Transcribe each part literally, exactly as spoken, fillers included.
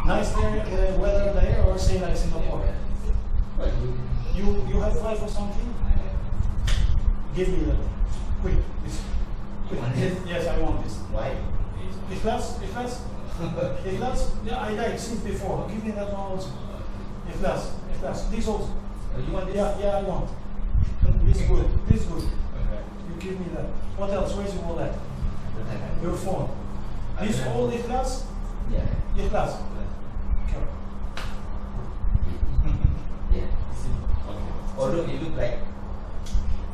Nice there, uh, weather there, or same like Singapore? You, you have wife or something? Give me that. Quick, please. Quick. Yes, yes, I want this. Why? Ikhlas, ikhlas. Ikhlas, yeah, I like since before. Give me that one also. Ikhlas, ikhlas. This also. Oh, you want this? Yeah, yeah, I want. This good, this good. Okay. You give me that. What else? Where's your wallet? Your phone. This all Ikhlas? Yeah. Ikhlas? Yeah. Okay. Although you look like,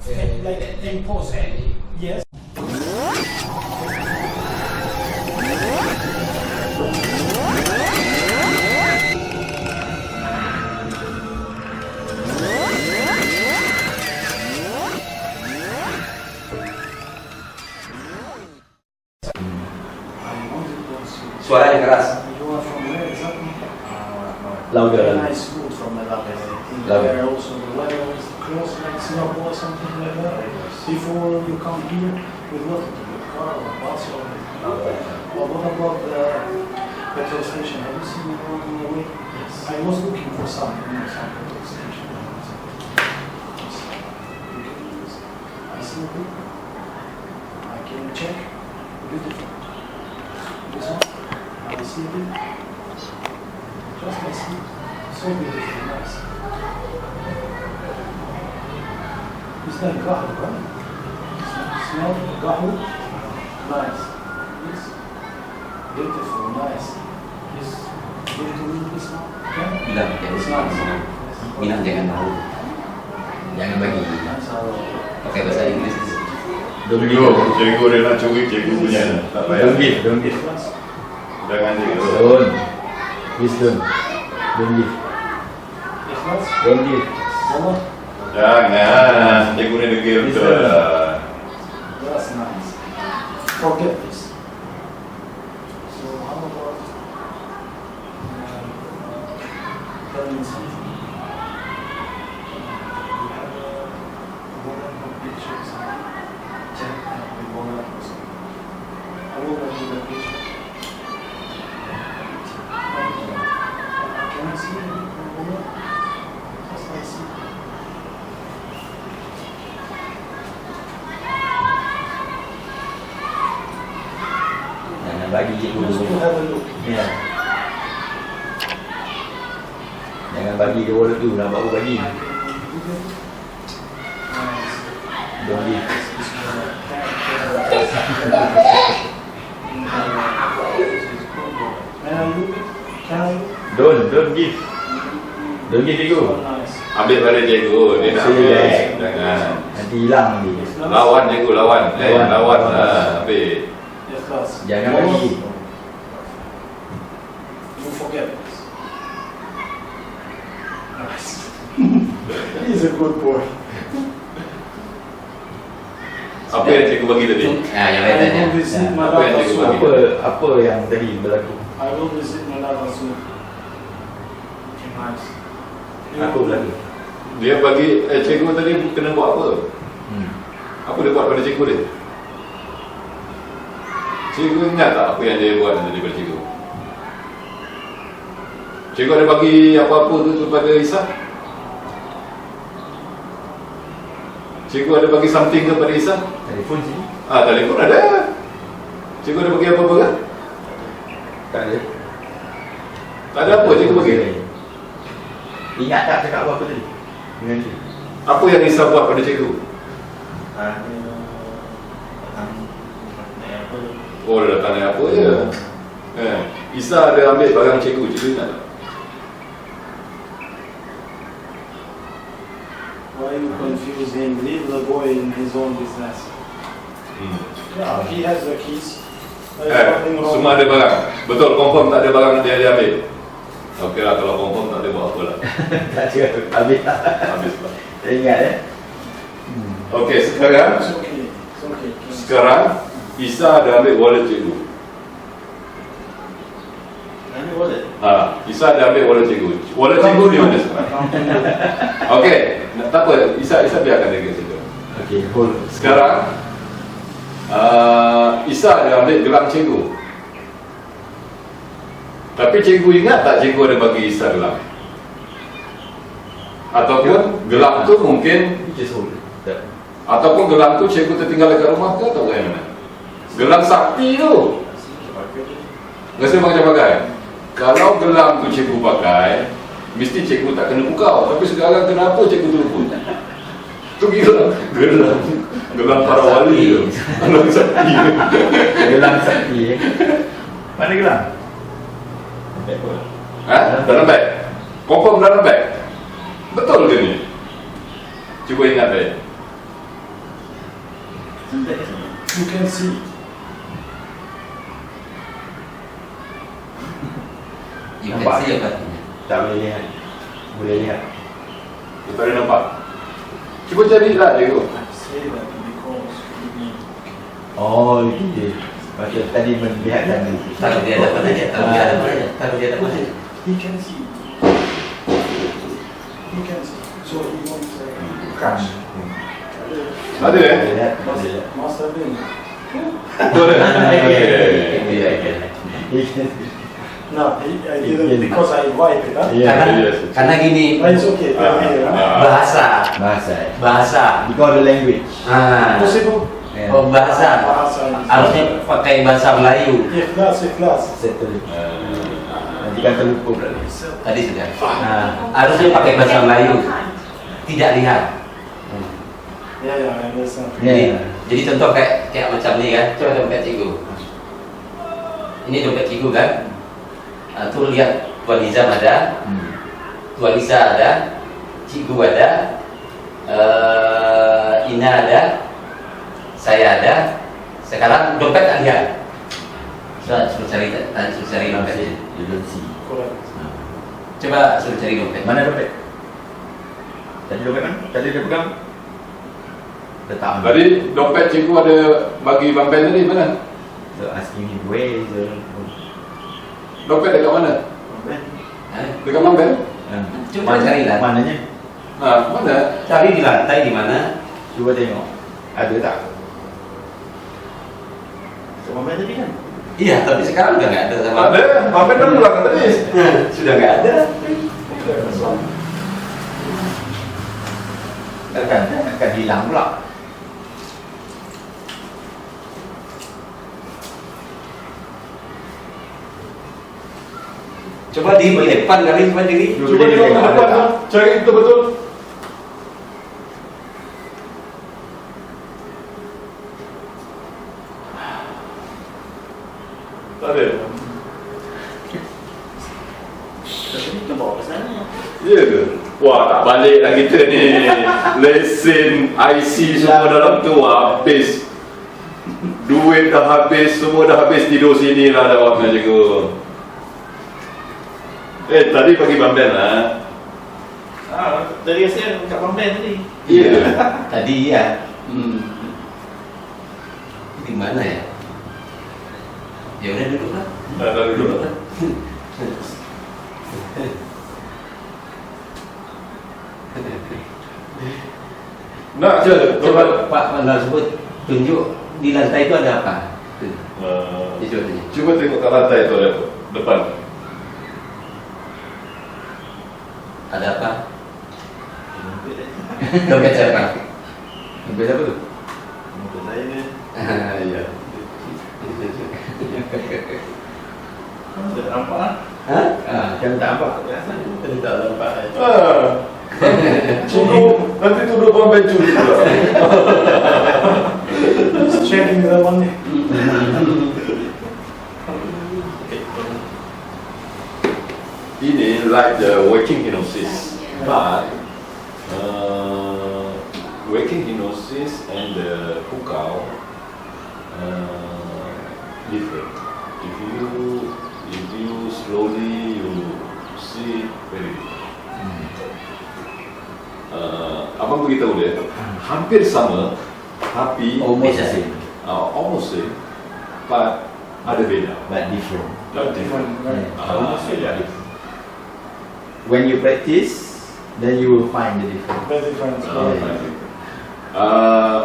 uh, like, like, impossible. Yes. Suara yang keras. Louder. Louder. Before you come here, we love to the car or bus or, but what about the petrol station? Have you seen one on the way? Yes. I was looking for some, you know, some petrol station. Yes. You can use. I see it. I can check. Beautiful. This one. I see it. Just I see. So beautiful, nice. It's like gaharu, right? Smell gaharu? Nice. Yes. Beautiful, nice. Yes. Give to me this one. Okay? Bilang jangan, it's nice. Bilang jangan mau. Jangan bagi. Nice. Pakai bahasa Inggris. Cikgu, cikgu dia nak curi cikgu punya. Tak payah. Don't give, don't give. Jangan dia. Don't. Please don't. Don't give. Don't give. Jangan. Cikgu ni degil betul. That's nice. Forget this. So how about, uh, tell me something. You have a, a woman who pictures something. Check, uh, the woman or something. A woman with a picture. Can I see a woman? Just I see. Jangan bagi cikgu. Just to have a look. Ya. Jangan bagi dia wallet tu, nampak aku bagi. Don't give. Can I look? Can I look? Don't, don't give. Don't give, cikgu. So nice. Ambil balik, cikgu. Dia nak ambil. Jangan. Nanti hilang nanti. Lawan, cikgu, lawan. Eh, lawan. Lawan. Ah, ambil. Yes, class. Jangan bagi. You forget. Nice. He's a good boy. Apa yang cikgu bagi tadi? Ah, yang lain tanya. I will visit Madam Rasul. Apa yang cikgu bagi? Apa, apa yang tadi berlaku? I will visit Madam Rasul. Okay, nice. Apa berlaku? Dia bagi, eh, cikgu tadi kena buat apa? Hmm. Apa dia buat pada cikgu dia? Cikgu ingat tak apa yang dia buat tadi pada cikgu? Cikgu ada bagi apa-apa tu kepada Isa? Cikgu ada bagi something kepada Isa? Telefon sih. Ah, telefon ada. Cikgu ada bagi apa-apa ke? Tak ada. Tak ada apa cikgu bagi? Ingat tak cakap apa-apa tadi? Dengan cikgu. Apa yang Isa buat pada cikgu? Tanya, tanya, tanya apa? Oh, dia datang naik apa je? Eh, Isa ada ambil barang cikgu, cikgu ingat tak? Why you confuse him? Leave the boy in his own business. Hmm. Yeah, he has the keys. There is nothing wrong. Eh, semua ada barang. Betul, confirm tak ada barang dia, dia ambil. Okey lah, kalau confirm tak ada buat apa lah. Tak ada, habis lah. Habis lah. Tak ingat, eh? Hmm. Okey, sekarang, it's okay. It's okay. Sekarang, Isa ada ambil wallet cikgu. Ambil wallet? Ha, Isa ada ambil wallet cikgu. Wallet cikgu di mana sekarang? Okey, tak apa. Isa, Isa biarkan dia kat situ. Okey, hold. Sekarang, ah, Isa ada ambil gelang cikgu. Tapi cikgu ingat tak, cikgu ada bagi Isa gelang? Ataupun gelang tu mungkin, ataupun gelang tu cikgu tertinggal dekat rumah ke, atau bagaimana? Gelang sakti tu. Nggak usah pakai-pakai. Kalau gelang tu cikgu pakai, mesti cikgu tak kena pukau. Tapi sekarang kenapa cikgu tu pun? Tu gelang, gelang, gelang para wali tu. Gelang sakti. Gelang sakti, eh. Mana gelang? Ha? Dalam beg. Confirm dalam beg. Betul ke ni? Cuba ingat deh. You can see. You can see apa artinya? Tak boleh lihat. Boleh lihat. Dia tak boleh nampak. Cuba cari lah, cikgu. I say that because we need. Oh, itu dia. Macam tadi melihat tadi. Taruh di hadapan aja, taruh di hadapan aja, taruh di hadapan aja. He can see. He can see. So he won't, uh, crash. Ada, eh? Boleh lihat, boleh lihat. Must have been. Betul, eh? Iya, iya. No, I, I didn't, because I wipe it, huh? Yeah. Karena, karena gini, it's okay, bahasa. Bahasa. Bahasa. Because the language. Ah. Possible. Oh, bahasa. Harusnya pakai bahasa Melayu. Ikhlas, ikhlas. Settle. Nanti kan terlupa pula. Tadi sudah. Nah, harusnya pakai bahasa Melayu. Tidak lihat. Ya, ya, I understand. Jadi, jadi contoh kayak, kayak macam ni kan. Coba dompet cikgu. Ini dompet cikgu kan. Ah, tu lihat Tuan Nizam ada, Tuan Nisa ada, cikgu ada, eh, Ina ada, saya ada. Sekarang dompet tak lihat. Suruh, suruh cari, suruh cari dompet. You don't see. Nah. Coba suruh cari dompet. Mana dompet? Tadi dompet mana? Tadi dia pegang. Letak mana? Tadi dompet cikgu ada bagi Bang Ben tadi, mana? So asking him where is the... Dompet dekat mana? Dompet. Eh? Dekat Bang Ben? Cuba cari lah. Mananya? Ha, mana? Cari di lantai di mana? Cuba tengok. Ada tak? Sama main tadi kan? Iya, tapi sekarang udah nggak ada sama. Ada, Bang Ben kan pulang tadi. Sudah nggak ada. Akan, akan hilang pula. Coba di depan kali, coba diri. Coba di depan, cari itu betul. Tak ada. Tapi kita bawa ke sana. Iya ke? Wah, tak balik lah kita ni. Lesen, I C semua dalam tu, wah, habis. Duit dah habis, semua dah habis, tidur sini lah dah awak nak jaga. Eh, tadi pagi Bang Ben lah. Ah, dari S M kat Bang Ben tadi. Iya. Tadi iya. Hmm. Di mana ya? Ya udah duduk lah. Dah, dah duduk. Duduk lah. Nak je. Cuba, cuba Pak Mandal sebut, tunjuk di lantai itu ada apa? Tu. Eh, cuba tunjuk. Cuba tengok kat lantai tu ada apa? Depan. Ada apa? Dompet siapa? Dompet siapa tu? Dompet saya ni. Ah, iya. Macam tak nampak ah. Ha? Ah, macam tak nampak. Biasa je macam tak nampak eh. Ah. Tuduh, nanti tuduh Bang Ben curi pula. Checking the one ni. Ini like the waking hipnosis, but uh, waking hipnosis and the pukau uh, different. If you if you slowly you see very different. Uh, abang beritahu dia hampir sama, tapi almost the same. Uh, almost same, but ada beda. But different. But different. Yeah. Ah, almost same, yeah. When you practice, then you will find the difference. Very different. Ah, yeah. Find different. Uh,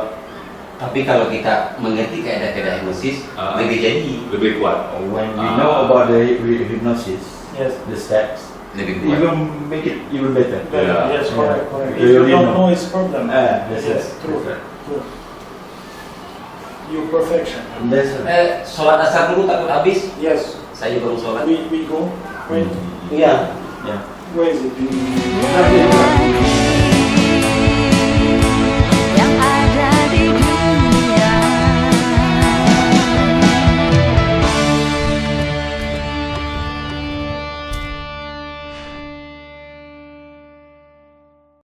Tapi kalau kita mengerti kaedah-kaedah hipnosis, Ah. lebih jadi. Lebih kuat. When we Ah. know about the hy- hypnosis, Yes. the steps, Lebih kuat. even make it even better. Better. Yeah. Yes, correct, correct. You If you already don't know. know, it's problem. Ah, that's Yes, it. true. That's it. True. You perfection. That's it. Eh, sholat asar dulu takut habis. Yes. Saya baru sholat. We, we go. Wait. Iya. Yeah. Where is it? That's it.